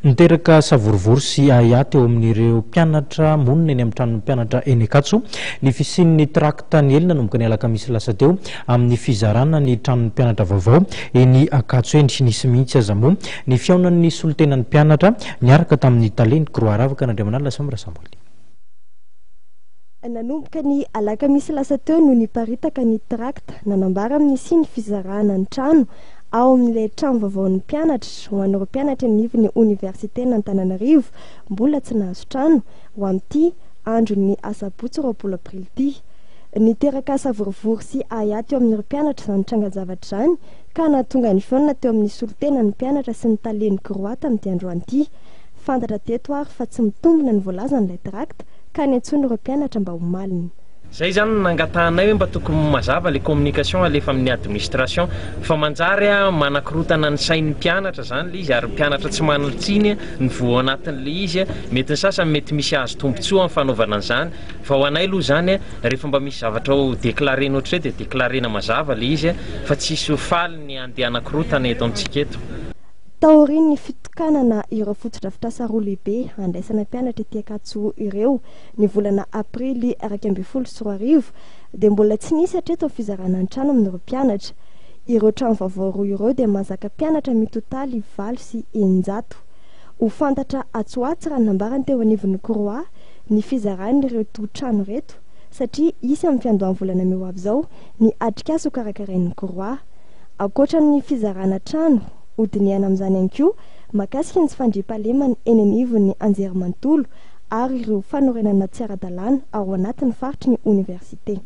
Niteraka savorovoro sy ahiahy teo amin'ireo mpianatra monina eny amin'ny tranon'ny mpianatra eny Ankatso ny fisian'ny trakta niely nanomboka ny alakamisy lasa teo amin'ny fizarana ny tranon'ny mpianatra vaovao eny Ankatso eny. Nisy mihitsy aza moa ny fihaonan'ny solontenan'ny mpianatra niaraka tamin'ny talen'ny Croix Ravaka Andriamanalina Sam Rasamoely. Nanomboka ny alakamisy lasa teo no niparitaka ny trakta nanambara amin'ny hisian'ny fizarana ny trano ao amin'ilay trano vaovaon'ny mpianatra ho an'ireo mpianatra eny anivon'ny oniversiten'Antananarivo mbola tsy nahazo trano ho amin'ity andron'ny asabotsy 20 aprily ity. Niteraka savorovoro sy ahiahy teo amin'ireo mpianatra izany trangan-javatra izany ka nahatonga ny fihaonana teo amin'ny solontenan'ny mpianatra sy ny talen'ny CROUA tamin'ity androany ity. Fantatra teto ary fa tsy mitombina ny voalazan'ilay trakta ka niantsoana ireo mpianatra mba ho malina. Zay zany no nangatahanay hoe mba tokony mazava le communication alefa amin'ny administration fa manjary manakorotana ny sain'ny mpianatra zany le izy ary mpianatra tsy manan-tsiny ny voa anatin'le izy, mety ny sasany mety misy azo tombotsoa amin'ny fanaovana an'izany fa ho anay aloha zany rehefa mba misy zavatra ho declarena ohatr'izay dia declarena mazava le izy fa tsisy ho faly ny handeha hanakorotana eto amintsika eto. Taorian'ny fitokanana ireo fotodrafitrasa roa lehibe handraisana mpianatra ety Ankatso ireo ny volana aprily 2011 dia mbola tsy nisy hatreto ny fizarana ny trano amin'ireo mpianatra. Ireo trano vaovao roa ireo dia mahazaka mpianatra mitotaly 608. Ho fantatra atsy ho atsy raha ny nambarany teo anivon'ny CROUA ny fizaran'ireto trano ireto satria hisy amin'ny fiandohan'ny volana mey ho avy izao ny atrikasa hokarakarain'ny CROUA. Ankoatra ny fizarana trano, hodinihana amin'izany ihany koa mahakasika ny tsy fandriampahalemana eny anivon'ny anjerimanontolo ary ireo fanorenana tsy ara-dalàna ao anatin'ny faritry ny oniversite.